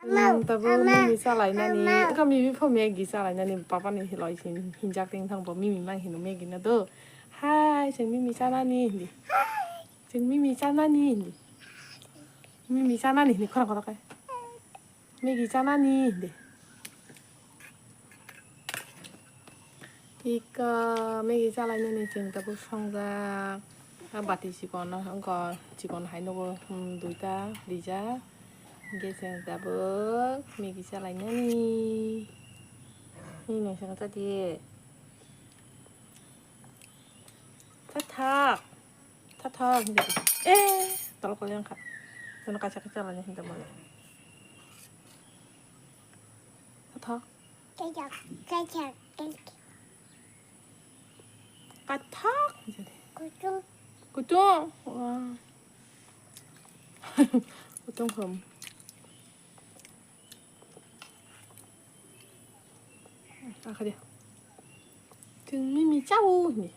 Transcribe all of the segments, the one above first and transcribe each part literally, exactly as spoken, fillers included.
Mao, hmm, tabuk mao, mimi chalainani. Mao. Eka mimi pho Maggie chalainani. Papa ni hiloi sin hinjak ting thang bo mimi mang hino Maggie no do. Hai, chwng mimi chanani hindi. Chwng mimi chanani hindi. Mimi chanani hindi khorang kotor khe. Maggie chanani hindi. Ika Maggie chalainani chwng tabuk songjak. A bati chikon wngkha, chikon hai nugo, hmm, duita rijak. Hingke chwng tabuk Maggie chalainani. Nini chwng tadi. Tathak. Tathak hinjadi. Eh, tolok kaliang kha. Jono kaisa kaisa lani hinjak mano. Tathak. Kaisa, kaisa, kaisa. Kathak hinjadi. Kutung. Kutung. Wah. Kutung khum. Akha de. Chwng mimi chao hinwi.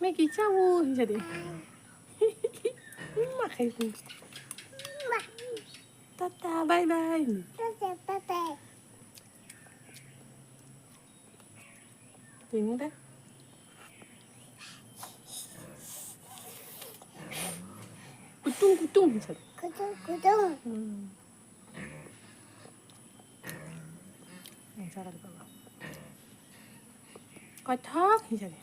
Maggie chao hinwi sa de. Ma khai hinwi. Tata, bye bye hinwi. Tata, bye bye. Twi mung de. Kutung, kutung hinsa de. Kutung, kutung. Hmm. Ang sarap ka ba. Kathak hinsa de.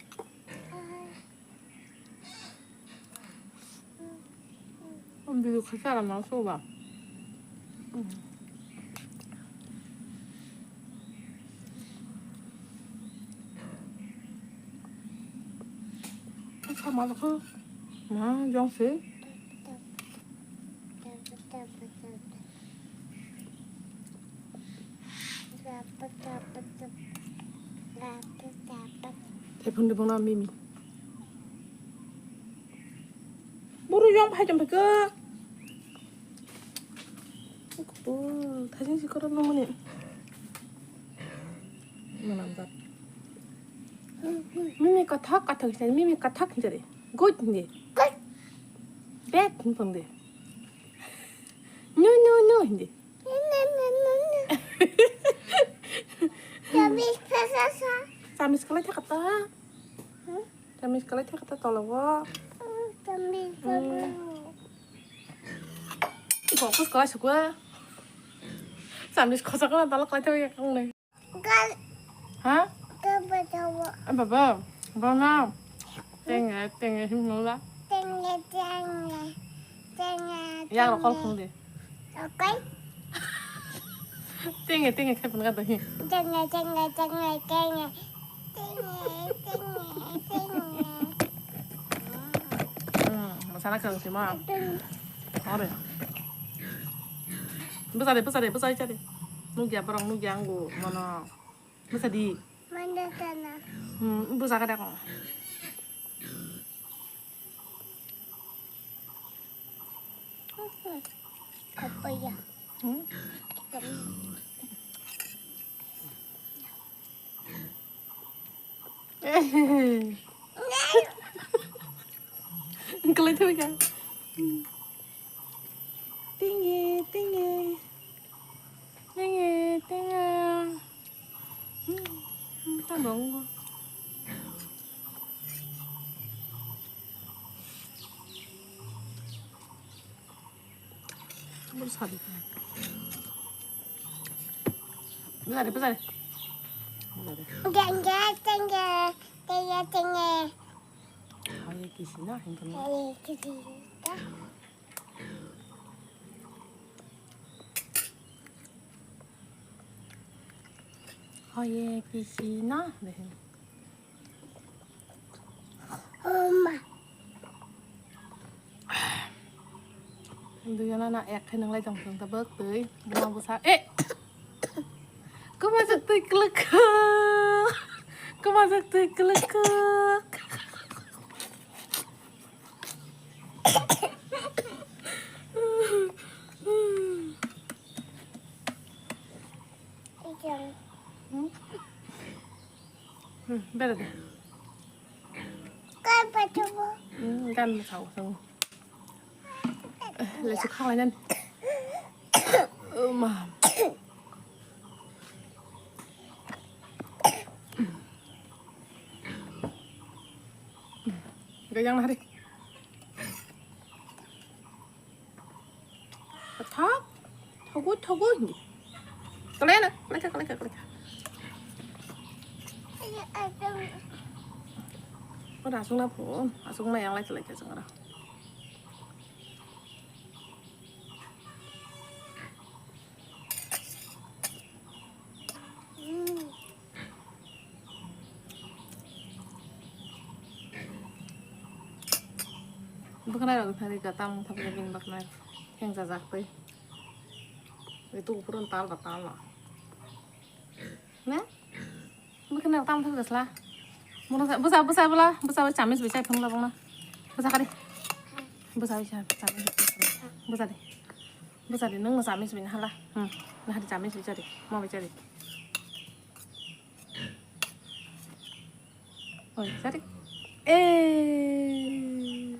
Ang bidu khasa la ma so ba. Khasa ma ko. Ma jong se. Tephun de bona mimi. Buru yong phai tong phai ko. Ko thajin si korok nong mani. Manam jat. Mimi kathak kathak hinsa, mimi kathak hinsa de. Good hinsa de. Bad hinsa de. No, no, no hinsa de. Samis kalai thaka ta. Samis kalai thaka ta tologo. Samis. Iko kus kalai sukwa. Samis khosa kana tolok kalai thaka kang nai. Gal. Ha? Gal batawo. Ah, baba. Bana. Tenge, tenge, himnola. Tenge, tenge. Tenge, yang rokol tenge. Khung de. Rokol? Tenge, tenge, khai pun kata hi. Tenge, tenge, tenge, tenge. Tenge, tenge, tenge. Hmm, masana kang sima. Tenge. Ore. Besar de, besar de, besar de. Nugya, barang nugya anggo, mana. Bwsa di. Manda tana. Hmm, bwsa ka dako. Apa ya? Hmm? Kalai thawi ka. Tingi, tingi. Tingi, tingi. Hmm, hmm, tang dong. Bwsari, bwsari. Bwsari. Tenge, tenge, tenge, tenge. Hai, kisi na, hingkano. Hai, kisi na. Hoye kisi na dehe. Oma. Duyana na ek khe nang lai tong thung ta bak twi. Buma busa. Eh! Kuma jak twi kluk. Kuma jak twi kluk. Hmm? Hmm, bera de. Kai patubo. Hmm, gan sao sao. Laisi khaklainan. O ma. Gajang hari. Thok, thogo, thogo hindi. Kalai na, kalai ka, kalai ka, kalai ka. Ora asung na pho, asung na yang lai kalai ka jang ora. Bwkhanai rok thani ka tamung thapjak bini bwkhanai. Heng jajak twi. Itu ukuran tal ba tal no. Ne? Bwkhanai rok tamung thapjak sla. Mura sa, bwsa, bwsa bwla, bwsa bwla chamis bwsa thumla bwngna. Bwsa kari. Bwsa bwsa, chamis bwsa. Bwsa de. Bwsa de, nung chamis bini hala. Hmm. Nahari chamis bwsa de. Mo bwsa de. Oi, sorry. Eh.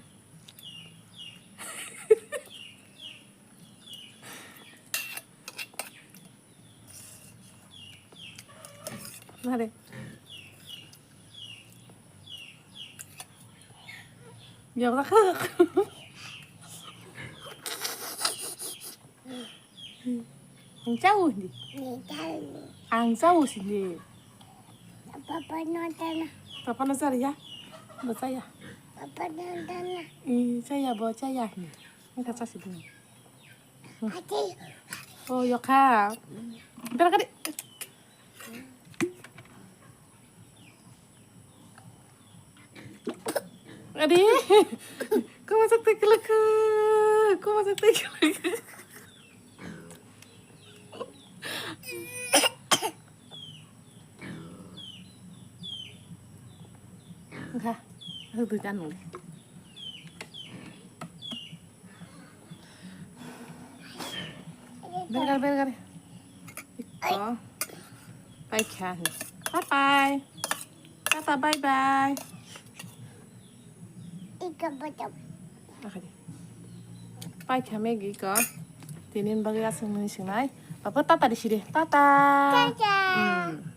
Sorry. Biar tak. Ang chau hindi. Ang chau hindi. Papa no tana. Papa no sari ya. Bo saya. Papa no tana. Eh, saya bo saya hindi. Ang kata sih. Ati. Oh, yoka. Berkati. Adi, kau masak teh kelak, kau masak teh kelak. Enggak, aku tuh kan. Bergar, bergar. Iko. Bye kha. Bye bye. Tata bye bye. Iko bottom. Akhadi. Bye kha Maggie ko. Tinin bagwi aswk nini singnai. Papa tata di sidi. Tata. Tata. Hmm.